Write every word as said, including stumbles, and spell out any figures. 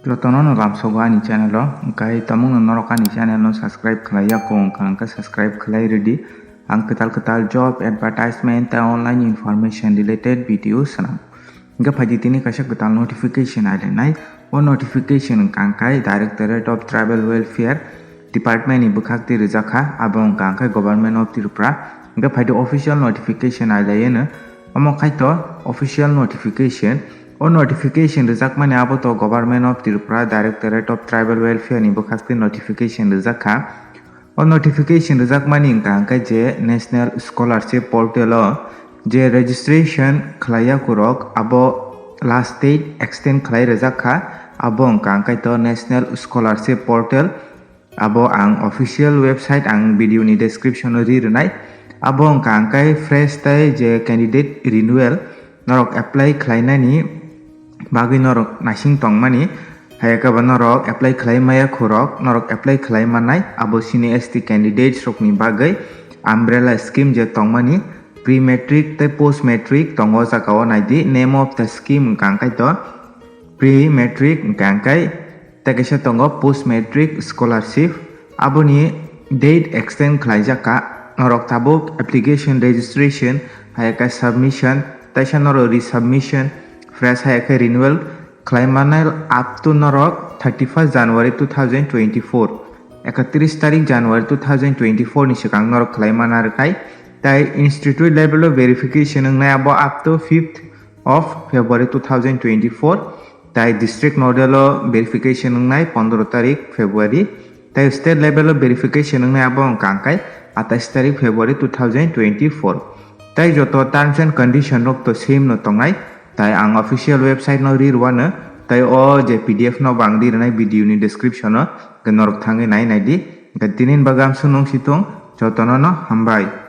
Jotono no lamsogo ani channel o, hwnkhe tamungno norok ani channel no subscribe khlai ya kho wngkha, hwnkhe subscribe khlai rwdi. Ang kwtal kwtal job advertisement tei online information related video swnam. Hwnkhe phaidi tini kaisa kwtal notification ailainai. O notification wngkha hwnkhe Directorate of Tribal Welfare Department ni bwkhak twi rwjak kha, abo wngkha hwnkhe Government of Tripura. Hwnkhe phaidi official notification ailaiyeno. Omo khaito official notification. O notification rwjakmani abo to Government of Tripura Directorate of Tribal Welfare ni bwkhak twi notification rwjak kha. O notification rwjakmani wngkha hwnkhe je National Scholarship Portal o je registration khlaiya kurok abo last date extend khlai rwjak kha, abo wngkha hwnkhe to National Scholarship Portal. Abo ang official website ang video ni description o ri rwnai. Abo wngkha hwnkhe fresh tei je candidate renewal norok apply khlainani bagwi norok naising tongmani, hai khe bo norok apply khlai maya khorok norok apply khlai mannai. Abo sini S T candidates rokni bagwi umbrella scheme je tongmani, pre matric tei post matric tongo, o jaga o naidi name of the scheme wngkha hwnkhe to pre matric wngkha hwnkhe tei kaisa tongo post matric scholarship. Aboni date extend khlaijak kha. Norok tabuk application registration, hai khe submission, teisa norok resubmission, fresh hai khe renewal khlai mannai up to norok thirty first January two thousand twenty four, ekatris tarik January two thousand twenty four ni swkang norok khlai manna rwkhai. Tai institute level o verification wngnai abo up to fifth of February two thousand twenty four. Tai district nodal o verification wngnai pondro tarik February, tai state level o verification wngnai abo wngkha hwnkhe atais tarik February two thousand twenty four. Tai joto terms and condition rok to same no tongnai, tai ang official website no ri rwano, tai o je P D F no bo ang ri rwnai video ni description o, hwnkhe norok thangwi nai nai di. Hwnkhe tini ni bagwi amsuk nung si thung, jotono no hambai.